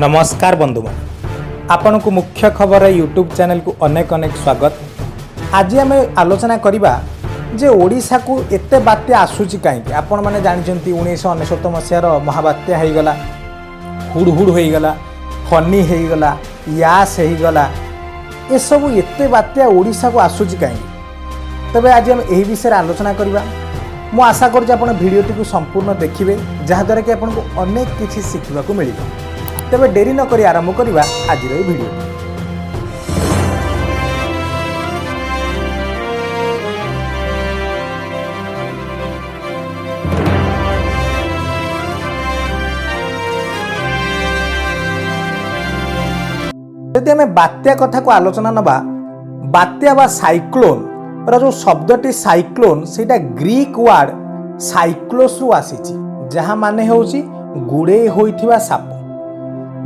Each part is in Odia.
ନମସ୍କାର ବନ୍ଧୁମାନେ, ଆପଣଙ୍କୁ ମୁଖ୍ୟ ଖବର ୟୁଟ୍ୟୁବ୍ ଚ୍ୟାନେଲକୁ ଅନେକ ଅନେକ ସ୍ୱାଗତ। ଆଜି ଆମେ ଆଲୋଚନା କରିବା ଯେ ଓଡ଼ିଶାକୁ ଏତେ ବାତ୍ୟା ଆସୁଛି କାହିଁକି? ଆପଣମାନେ ଜାଣିଛନ୍ତି, 1999 ମସିହାର ମହାବାତ୍ୟା ହେଇଗଲା, ହୁଡ଼ହୁଡ଼ ହୋଇଗଲା, ଫନି ହେଇଗଲା, ୟାସ୍ ହେଇଗଲା। ଏସବୁ ଏତେ ବାତ୍ୟା ଓଡ଼ିଶାକୁ ଆସୁଛି କାହିଁକି? ତେବେ ଆଜି ଆମେ ଏହି ବିଷୟରେ ଆଲୋଚନା କରିବା। ମୁଁ ଆଶା କରୁଛି ଆପଣ ଭିଡ଼ିଓଟିକୁ ସମ୍ପୂର୍ଣ୍ଣ ଦେଖିବେ, ଯାହାଦ୍ୱାରା କି ଆପଣଙ୍କୁ ଅନେକ କିଛି ଶିଖିବାକୁ ମିଳିବ। ତେବେ ଡେରି ନକରି ଆରମ୍ଭ କରିବା ଆଜିର ଏହି ଭିଡ଼ିଓ। ଯଦି ଆମେ ବାତ୍ୟା କଥାକୁ ଆଲୋଚନା ନେବା, ବାତ୍ୟା ବା ସାଇକ୍ଲୋନ୍ର ଯେଉଁ ଶବ୍ଦଟି ସାଇକ୍ଲୋନ୍, ସେଇଟା ଗ୍ରୀକ୍ ୱାର୍ଡ ସାଇକ୍ଲୋସ୍ରୁ ଆସିଛି, ଯାହା ମାନେ ହେଉଛି ଗୁଡ଼େଇ ହୋଇଥିବା ସାପ।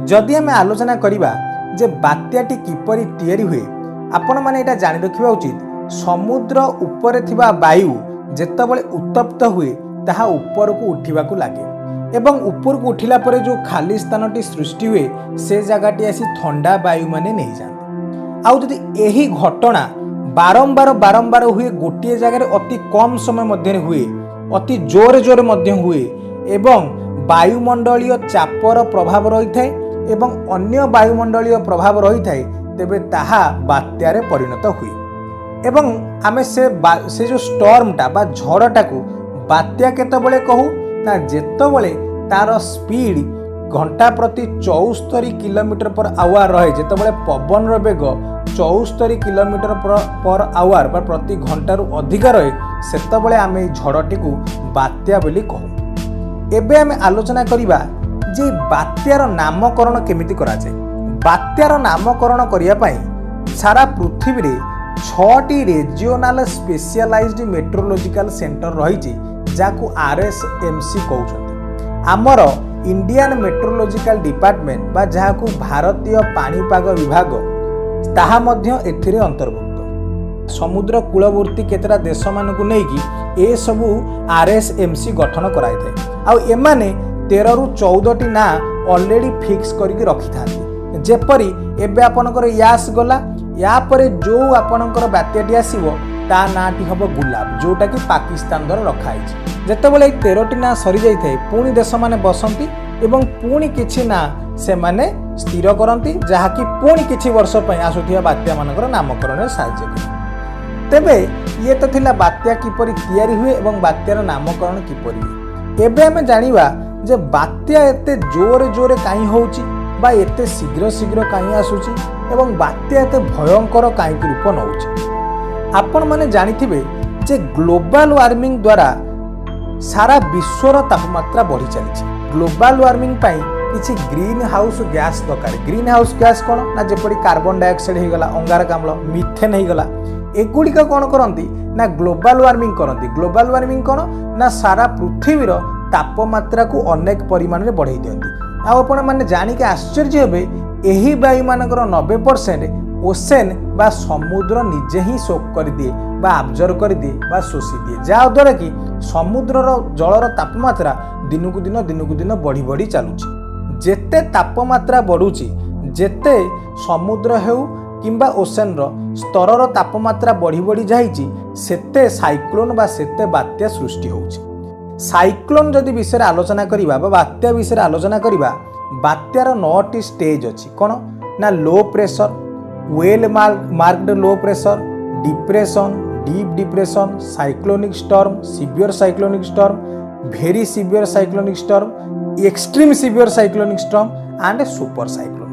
ଯଦି ଆମେ ଆଲୋଚନା କରିବା ଯେ ବାତ୍ୟାଟି କିପରି ତିଆରି ହୁଏ, ଆପଣମାନେ ଏଇଟା ଜାଣି ରଖିବା ଉଚିତ, ସମୁଦ୍ର ଉପରେ ଥିବା ବାୟୁ ଯେତେବେଳେ ଉତ୍ତପ୍ତ ହୁଏ, ତାହା ଉପରକୁ ଉଠିବାକୁ ଲାଗେ ଏବଂ ଉପରକୁ ଉଠିଲା ପରେ ଯେଉଁ ଖାଲି ସ୍ଥାନଟି ସୃଷ୍ଟି ହୁଏ, ସେ ଜାଗାଟି ଆସି ଥଣ୍ଡା ବାୟୁମାନେ ନେଇଯାଆନ୍ତି। ଆଉ ଯଦି ଏହି ଘଟଣା ବାରମ୍ବାର ବାରମ୍ବାର ହୁଏ, ଗୋଟିଏ ଜାଗାରେ ଅତି କମ୍ ସମୟ ମଧ୍ୟରେ ହୁଏ, ଅତି ଜୋରେ ଜୋରେ ମଧ୍ୟ ହୁଏ ଏବଂ ବାୟୁମଣ୍ଡଳୀୟ ଚାପର ପ୍ରଭାବ ରହିଥାଏ ଏବଂ ଅନ୍ୟ ବାୟୁମଣ୍ଡଳୀୟ ପ୍ରଭାବ ରହିଥାଏ, ତେବେ ତାହା ବାତ୍ୟାରେ ପରିଣତ ହୁଏ। ଏବଂ ଆମେ ସେ ଯେଉଁ ଷ୍ଟର୍ମଟା ବା ଝଡ଼ଟାକୁ ବାତ୍ୟା କେତେବେଳେ କହୁ ନା ଯେତେବେଳେ ତାର ସ୍ପିଡ୍ ଘଣ୍ଟା ପ୍ରତି 74 କିଲୋମିଟର ପର ଆୱାର ରହେ। ଯେତେବେଳେ ପବନର ବେଗ 74 କିଲୋମିଟର ପର ଆୱାର ବା ପ୍ରତି ଘଣ୍ଟାରୁ ଅଧିକ ରହେ, ସେତେବେଳେ ଆମେ ଏଇ ଝଡ଼ଟିକୁ ବାତ୍ୟା ବୋଲି କହୁ। ଏବେ ଆମେ ଆଲୋଚନା କରିବା ଯେ ବାତ୍ୟାର ନାମକରଣ କେମିତି କରାଯାଏ। ବାତ୍ୟାର ନାମକରଣ କରିବା ପାଇଁ ସାରା ପୃଥିବୀରେ ଛଅଟି ରେଜିଓନାଲ ସ୍ପେଶିଆଲାଇଜ୍ଡ ମେଟ୍ରୋଲୋଜିକାଲ ସେଣ୍ଟର ରହିଛି, ଯାହାକୁ ଆର୍ଏସ୍ଏମ୍ସି କହୁଛନ୍ତି। ଆମର ଇଣ୍ଡିଆନ୍ ମେଟ୍ରୋଲୋଜିକାଲ ଡିପାର୍ଟମେଣ୍ଟ ବା ଯାହାକୁ ଭାରତୀୟ ପାଣିପାଗ ବିଭାଗ, ତାହା ମଧ୍ୟ ଏଥିରେ ଅନ୍ତର୍ଭୁକ୍ତ। ସମୁଦ୍ର କୂଳବର୍ତ୍ତୀ କେତେଟା ଦେଶମାନଙ୍କୁ ନେଇକି ଏସବୁ ଆର୍ଏସ୍ଏମ୍ସି ଗଠନ କରାଯାଇଥାଏ। ଆଉ ଏମାନେ 13ରୁ 14ଟି ନାଁ ଅଲରେଡ଼ି ଫିକ୍ସ କରିକି ରଖିଥାନ୍ତି। ଯେପରି ଏବେ ଆପଣଙ୍କର ୟାସ୍ ଗଲା, ୟା ପରେ ଯେଉଁ ଆପଣଙ୍କର ବାତ୍ୟାଟି ଆସିବ, ତା ନାଁଟି ହେବ ଗୁଲାବ, ଯେଉଁଟାକି ପାକିସ୍ତାନ ଦ୍ୱାରା ରଖାହେଇଛି। ଯେତେବେଳେ ଏଇ 13ଟି ନାଁ ସରିଯାଇଥାଏ, ପୁଣି ଦେଶମାନେ ବସନ୍ତି ଏବଂ ପୁଣି କିଛି ନାଁ ସେମାନେ ସ୍ଥିର କରନ୍ତି, ଯାହାକି ପୁଣି କିଛି ବର୍ଷ ପାଇଁ ଆସୁଥିବା ବାତ୍ୟାମାନଙ୍କର ନାମକରଣରେ ସାହାଯ୍ୟ କରେ। ତେବେ ଇଏ ତ ଥିଲା ବାତ୍ୟା କିପରି ତିଆରି ହୁଏ ଏବଂ ବାତ୍ୟାର ନାମକରଣ କିପରି ହୁଏ। ଏବେ ଆମେ ଜାଣିବା ଯେ ବାତ୍ୟା ଏତେ ଜୋରେ ଜୋରେ କାହିଁ ହେଉଛି ବା ଏତେ ଶୀଘ୍ର ଶୀଘ୍ର କାହିଁ ଆସୁଛି ଏବଂ ବାତ୍ୟା ଏତେ ଭୟଙ୍କର କାହିଁକି ରୂପ ନେଉଛି। ଆପଣମାନେ ଜାଣିଥିବେ ଯେ ଗ୍ଲୋବାଲ ୱାର୍ମିଂ ଦ୍ୱାରା ସାରା ବିଶ୍ୱର ତାପମାତ୍ରା ବଢ଼ି ଚାଲିଛି। ଗ୍ଲୋବାଲ ୱାର୍ମିଂ ପାଇଁ କିଛି ଗ୍ରୀନ୍ ହାଉସ୍ ଗ୍ୟାସ୍ ଦରକାର। ଗ୍ରୀନ୍ ହାଉସ୍ ଗ୍ୟାସ୍ କ'ଣ ନା ଯେପରି କାର୍ବନ ଡାଇଅକ୍ସାଇଡ୍ ହେଇଗଲା, ଅଙ୍ଗାରକାମ୍ଳ, ମିଥେନ୍ ହେଇଗଲା। ଏଗୁଡ଼ିକ କ'ଣ କରନ୍ତି ନା ଗ୍ଲୋବାଲ ୱାର୍ମିଂ କରନ୍ତି। ଗ୍ଲୋବାଲ ୱାର୍ମିଂ କ'ଣ ନା ସାରା ପୃଥିବୀର ତାପମାତ୍ରାକୁ ଅନେକ ପରିମାଣରେ ବଢ଼େଇ ଦିଅନ୍ତି। ଆଉ ଆପଣମାନେ ଜାଣିକି ଆଶ୍ଚର୍ଯ୍ୟ ହେବେ, ଏହି ବାୟୁମାନଙ୍କର 90% ଓସେନ୍ ବା ସମୁଦ୍ର ନିଜେ ହିଁ ଶୋଷ କରିଦିଏ ବା ଆବଜର୍ଭ କରିଦିଏ ବା ଶୋଷି ଦିଏ, ଯାହାଦ୍ୱାରା କି ସମୁଦ୍ରର ଜଳର ତାପମାତ୍ରା ଦିନକୁ ଦିନ ଦିନକୁ ଦିନ ବଢ଼ି ବଢ଼ି ଚାଲୁଛି। ଯେତେ ତାପମାତ୍ରା ବଢ଼ୁଛି, ଯେତେ ସମୁଦ୍ର ହେଉ କିମ୍ବା ଓସେନ୍ର ସ୍ତରର ତାପମାତ୍ରା ବଢ଼ି ବଢ଼ି ଯାଇଛି, ସେତେ ସାଇକ୍ଲୋନ୍ ବା ସେତେ ବାତ୍ୟା ସୃଷ୍ଟି ହେଉଛି। ସାଇକ୍ଲୋନ୍ ଯଦି ବିଷୟରେ ଆଲୋଚନା କରିବା ବା ବାତ୍ୟା ବିଷୟରେ ଆଲୋଚନା କରିବା, ବାତ୍ୟାର ନଅଟି ଷ୍ଟେଜ୍ ଅଛି। କ'ଣ ନା low pressure, well marked low pressure, depression, deep depression, cyclonic storm, severe cyclonic storm, very severe cyclonic storm, extreme severe cyclonic storm and super cyclone.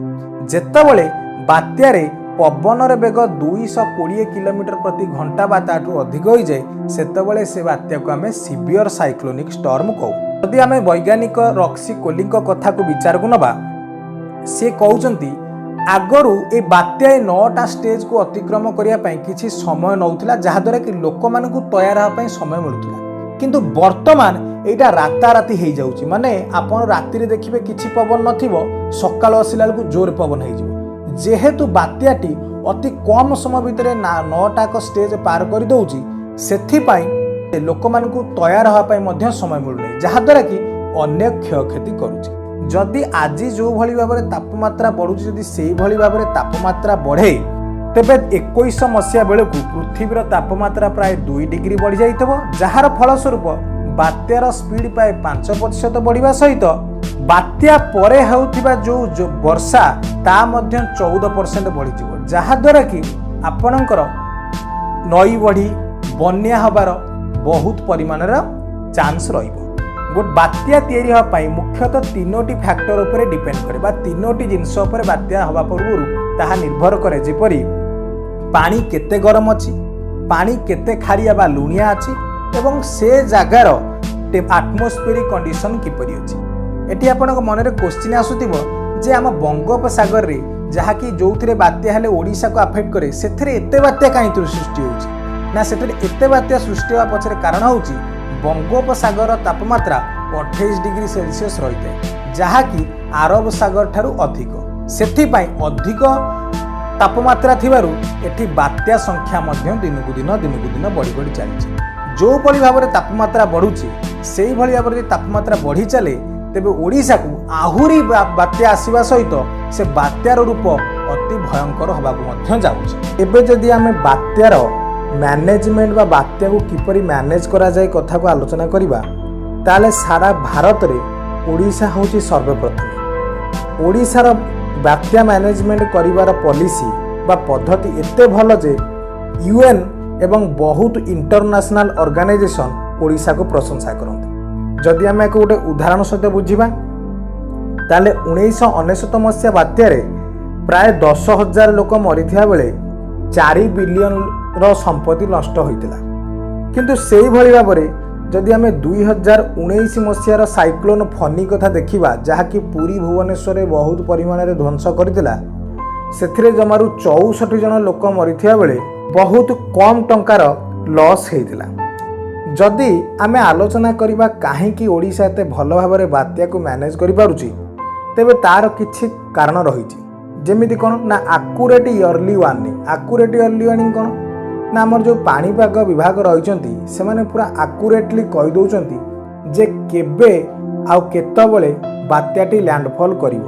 ଯେତେବେଳେ ବାତ୍ୟାରେ ପବନର ବେଗ 220 କିଲୋମିଟର ପ୍ରତି ଘଣ୍ଟା ବା ତାଠୁ ଅଧିକ ହୋଇଯାଏ, ସେତେବେଳେ ସେ ବାତ୍ୟାକୁ ଆମେ ସିଭିୟର ସାଇକ୍ଲୋନିକ୍ ଷ୍ଟର୍ମ କହୁ। ଯଦି ଆମେ ବୈଜ୍ଞାନିକ ରକ୍ସି କୋଲିଙ୍କ କଥାକୁ ବିଚାରକୁ ନେବା, ସେ କହୁଛନ୍ତି ଆଗରୁ ଏ ବାତ୍ୟା ଏ ନଅଟା ଷ୍ଟେଜକୁ ଅତିକ୍ରମ କରିବା ପାଇଁ କିଛି ସମୟ ନେଉଥିଲା, ଯାହାଦ୍ୱାରା କି ଲୋକମାନଙ୍କୁ ତୟାର ହେବା ପାଇଁ ସମୟ ମିଳୁଥିଲା। କିନ୍ତୁ ବର୍ତ୍ତମାନ ଏଇଟା ରାତାରାତି ହେଇଯାଉଛି। ମାନେ ଆପଣ ରାତିରେ ଦେଖିବେ କିଛି ପବନ ନଥିବ, ସକାଳୁ ଆସିଲା ବେଳକୁ ଜୋରେ ପବନ ହେଇଯିବ। ଯେହେତୁ ବାତ୍ୟାଟି ଅତି କମ୍ ସମୟ ଭିତରେ ନା ନଅଟାକ ଷ୍ଟେଜ୍ ପାର କରିଦେଉଛି, ସେଥିପାଇଁ ଲୋକମାନଙ୍କୁ ତୟାର ହେବା ପାଇଁ ମଧ୍ୟ ସମୟ ମିଳୁନାହିଁ, ଯାହାଦ୍ୱାରା କି ଅନେକ କ୍ଷୟକ୍ଷତି କରୁଛି। ଯଦି ଆଜି ଯେଉଁଭଳି ଭାବରେ ତାପମାତ୍ରା ବଢ଼ୁଛି, ଯଦି ସେଇଭଳି ଭାବରେ ତାପମାତ୍ରା ବଢ଼େ, ତେବେ 2100 ମସିହା ବେଳକୁ ପୃଥିବୀର ତାପମାତ୍ରା ପ୍ରାୟ 2 ଡିଗ୍ରୀ ବଢ଼ିଯାଇଥିବ, ଯାହାର ଫଳସ୍ୱରୂପ ବାତ୍ୟାର ସ୍ପିଡ୍ ପ୍ରାୟ 5% ବଢ଼ିବା ସହିତ ବାତ୍ୟା ପରେ ହେଉଥିବା ଯେଉଁ ବର୍ଷା, ତା ମଧ୍ୟ 14% ବଢ଼ିଯିବ, ଯାହାଦ୍ୱାରା କି ଆପଣଙ୍କର ନଈ ବଢ଼ି, ବନ୍ୟା ହେବାର ବହୁତ ପରିମାଣର ଚାନ୍ସ ରହିବ। ଗୋଟେ ବାତ୍ୟା ତିଆରି ହେବା ପାଇଁ ମୁଖ୍ୟତଃ ତିନୋଟି ଫ୍ୟାକ୍ଟର ଉପରେ ଡିପେଣ୍ଡ କରେ ବା ତିନୋଟି ଜିନିଷ ଉପରେ ବାତ୍ୟା ହେବା ପୂର୍ବରୁ ତାହା ନିର୍ଭର କରେ। ଯେପରି ପାଣି କେତେ ଗରମ ଅଛି, ପାଣି କେତେ ଖାରିଆ ବା ଲୁଣିଆ ଅଛି ଏବଂ ସେ ଜାଗାର ଆଟମୋସ୍ଫିୟରିକ୍ କଣ୍ଡିସନ କିପରି ଅଛି। ଏଠି ଆପଣଙ୍କ ମନରେ କୋଶ୍ଚିନ୍ ଆସୁଥିବ ଯେ ଆମ ବଙ୍ଗୋପସାଗରରେ, ଯାହାକି ଯେଉଁଥିରେ ବାତ୍ୟା ହେଲେ ଓଡ଼ିଶାକୁ ଆଫେକ୍ଟ କରେ, ସେଥିରେ ଏତେ ବାତ୍ୟା କାହିଁକି ସୃଷ୍ଟି ହେଉଛି ନା, ସେଥିରେ ଏତେ ବାତ୍ୟା ସୃଷ୍ଟି ହେବା ପଛରେ କାରଣ ହେଉଛି ବଙ୍ଗୋପସାଗରର ତାପମାତ୍ରା 28 ଡିଗ୍ରୀ ସେଲସିୟସ୍ ରହିଥାଏ, ଯାହାକି ଆରବ ସାଗର ଠାରୁ ଅଧିକ। ସେଥିପାଇଁ ଅଧିକ ତାପମାତ୍ରା ଥିବାରୁ ଏଠି ବାତ୍ୟା ସଂଖ୍ୟା ମଧ୍ୟ ଦିନକୁ ଦିନ ବଢ଼ି ବଢ଼ି ଚାଲିଛି। ଯେଉଁଭଳି ଭାବରେ ତାପମାତ୍ରା ବଢ଼ୁଛି, ସେଇଭଳି ଭାବରେ ଯଦି ତାପମାତ୍ରା ବଢ଼ି ଚାଲେ, ତେବେ ଓଡ଼ିଶାକୁ ଆହୁରି ବାତ୍ୟା ଆସିବା ସହିତ ସେ ବାତ୍ୟାର ରୂପ ଅତି ଭୟଙ୍କର ହେବାକୁ ମଧ୍ୟ ଯାଉଛି। ଏବେ ଯଦି ଆମେ ବାତ୍ୟାର ମ୍ୟାନେଜମେଣ୍ଟ ବା ବାତ୍ୟାକୁ କିପରି ମ୍ୟାନେଜ କରାଯାଏ କଥାକୁ ଆଲୋଚନା କରିବା, ତାହେଲେ ସାରା ଭାରତରେ ଓଡ଼ିଶା ହେଉଛି ସର୍ବପ୍ରଥମେ। ଓଡ଼ିଶାର ବାତ୍ୟା ମ୍ୟାନେଜମେଣ୍ଟ କରିବାର ପଲିସି ବା ପଦ୍ଧତି ଏତେ ଭଲ ଯେ ୟୁଏନ୍ ଏବଂ ବହୁତ ଇଣ୍ଟରନ୍ୟାସନାଲ ଅର୍ଗାନାଇଜେସନ୍ ଓଡ଼ିଶାକୁ ପ୍ରଶଂସା କରନ୍ତି। ଯଦି ଆମେ ଏହାକୁ ଗୋଟେ ଉଦାହରଣ ସହିତ ବୁଝିବା, ତାହେଲେ 1999 ମସିହା ବାତ୍ୟାରେ ପ୍ରାୟ 10,000 ଲୋକ ମରିଥିବା ବେଳେ 4 ବିଲିୟନର ସମ୍ପତ୍ତି ନଷ୍ଟ ହୋଇଥିଲା। କିନ୍ତୁ ସେଇଭଳି ଭାବରେ ଯଦି ଆମେ 2019 ମସିହାର ସାଇକ୍ଲୋନ୍ ଫନି କଥା ଦେଖିବା, ଯାହାକି ପୁରୀ, ଭୁବନେଶ୍ୱରରେ ବହୁତ ପରିମାଣରେ ଧ୍ୱଂସ କରିଥିଲା, ସେଥିରେ ଜମାରୁ 64 ଜଣ ଲୋକ ମରିଥିବା ବେଳେ ବହୁତ କମ୍ ଟଙ୍କାର ଲସ୍ ହେଇଥିଲା। ଯଦି ଆମେ ଆଲୋଚନା କରିବା କାହିଁକି ଓଡ଼ିଶା ଏତେ ଭଲ ଭାବରେ ବାତ୍ୟାକୁ ମ୍ୟାନେଜ କରିପାରୁଛି, ତେବେ ତାର କିଛି କାରଣ ରହିଛି। ଯେମିତି କ'ଣ ନା accurate early warning. Accurate early warning କ'ଣ ନା ଆମର ଯେଉଁ ପାଣିପାଗ ବିଭାଗ ରହିଛନ୍ତି, ସେମାନେ ପୁରା ଆକୁରେଟଲି କହିଦେଉଛନ୍ତି ଯେ କେବେ ଆଉ କେତେବେଳେ ବାତ୍ୟାଟି ଲ୍ୟାଣ୍ଡଫଲ୍ କରିବ,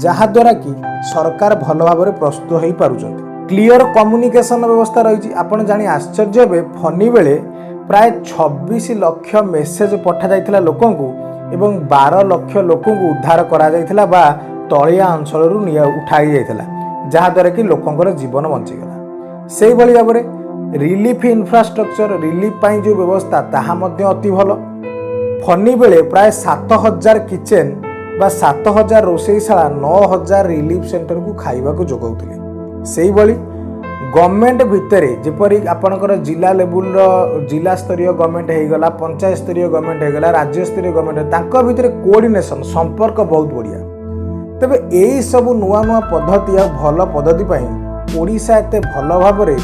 ଯାହାଦ୍ୱାରା କି ସରକାର ଭଲ ଭାବରେ ପ୍ରସ୍ତୁତ ହୋଇପାରୁଛନ୍ତି। କ୍ଲିଅର କମ୍ୟୁନିକେସନ ବ୍ୟବସ୍ଥା ରହିଛି। ଆପଣ ଜାଣି ଆଶ୍ଚର୍ଯ୍ୟ ହେବେ, ଫନି ବେଳେ ପ୍ରାୟ 26 ଲକ୍ଷ ମେସେଜ ପଠାଯାଇଥିଲା ଲୋକଙ୍କୁ ଏବଂ 12 ଲକ୍ଷ ଲୋକଙ୍କୁ ଉଦ୍ଧାର କରାଯାଇଥିଲା ବା ତଳିଆ ଅଞ୍ଚଳରୁ ନିଆ ଉଠାଇ ଯାଇଥିଲା, ଯାହାଦ୍ୱାରା କି ଲୋକଙ୍କର ଜୀବନ ବଞ୍ଚିଗଲା। ସେଇଭଳି ଭାବରେ ରିଲିଫ ଇନଫ୍ରାଷ୍ଟ୍ରକ୍ଚର, ରିଲିଫ ପାଇଁ ଯେଉଁ ବ୍ୟବସ୍ଥା, ତାହା ମଧ୍ୟ ଅତି ଭଲ। ଫନି ବେଳେ ପ୍ରାୟ 7000 କିଚେନ୍ ବା 7000 ରୋଷେଇଶାଳା 9000 ରିଲିଫ ସେଣ୍ଟରକୁ ଖାଇବାକୁ ଯୋଗାଉଥିଲେ। ସେଇଭଳି ଗଭର୍ଣ୍ଣମେଣ୍ଟ ଭିତରେ, ଯେପରି ଆପଣଙ୍କର ଜିଲ୍ଲା ଲେବୁଲର, ଜିଲ୍ଲା ସ୍ତରୀୟ ଗଭର୍ଣ୍ଣମେଣ୍ଟ ହେଇଗଲା, ପଞ୍ଚାୟତ ସ୍ତରୀୟ ଗଭର୍ଣ୍ଣମେଣ୍ଟ ହେଇଗଲା, ରାଜ୍ୟ ସ୍ତରୀୟ ଗଭର୍ଣ୍ଣମେଣ୍ଟ, ତାଙ୍କ ଭିତରେ କୋଅର୍ଡିନେସନ, ସମ୍ପର୍କ ବହୁତ ବଢ଼ିଆ। ତେବେ ଏଇସବୁ ନୂଆ ନୂଆ ପଦ୍ଧତି ଆଉ ଭଲ ପଦ୍ଧତି ପାଇଁ ଓଡ଼ିଶା ଏତେ ଭଲ ଭାବରେ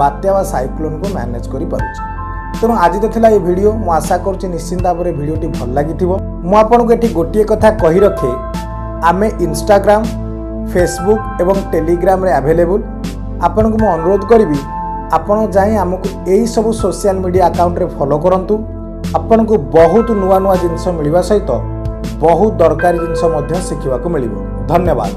ବାତ୍ୟା ବା ସାଇକ୍ଲୋନକୁ ମ୍ୟାନେଜ କରିପାରୁଛି। ତେଣୁ ଆଜି ତ ଥିଲା ଏ ଭିଡ଼ିଓ। ମୁଁ ଆଶା କରୁଛି ନିଶ୍ଚିନ୍ତ ଭାବରେ ଭିଡ଼ିଓଟି ଭଲ ଲାଗିଥିବ। ମୁଁ ଆପଣଙ୍କୁ ଏଠି ଗୋଟିଏ କଥା କହି ରଖେ, ଆମେ ଇନଷ୍ଟାଗ୍ରାମ, ଫେସବୁକ୍ ଏବଂ ଟେଲିଗ୍ରାମରେ ଆଭେଲେବୁଲ୍। ଆପଣଙ୍କୁ ମୁଁ ଅନୁରୋଧ କରିବି, ଆପଣ ଯାଇ ଆମକୁ ଏଇସବୁ ସୋସିଆଲ ମିଡ଼ିଆ ଆକାଉଣ୍ଟରେ ଫଲୋ କରନ୍ତୁ। ଆପଣଙ୍କୁ ବହୁତ ନୂଆ ନୂଆ ଜିନିଷ ମିଳିବା ସହିତ ବହୁତ ଦରକାରୀ ଜିନିଷ ମଧ୍ୟ ଶିଖିବାକୁ ମିଳିବ। ଧନ୍ୟବାଦ।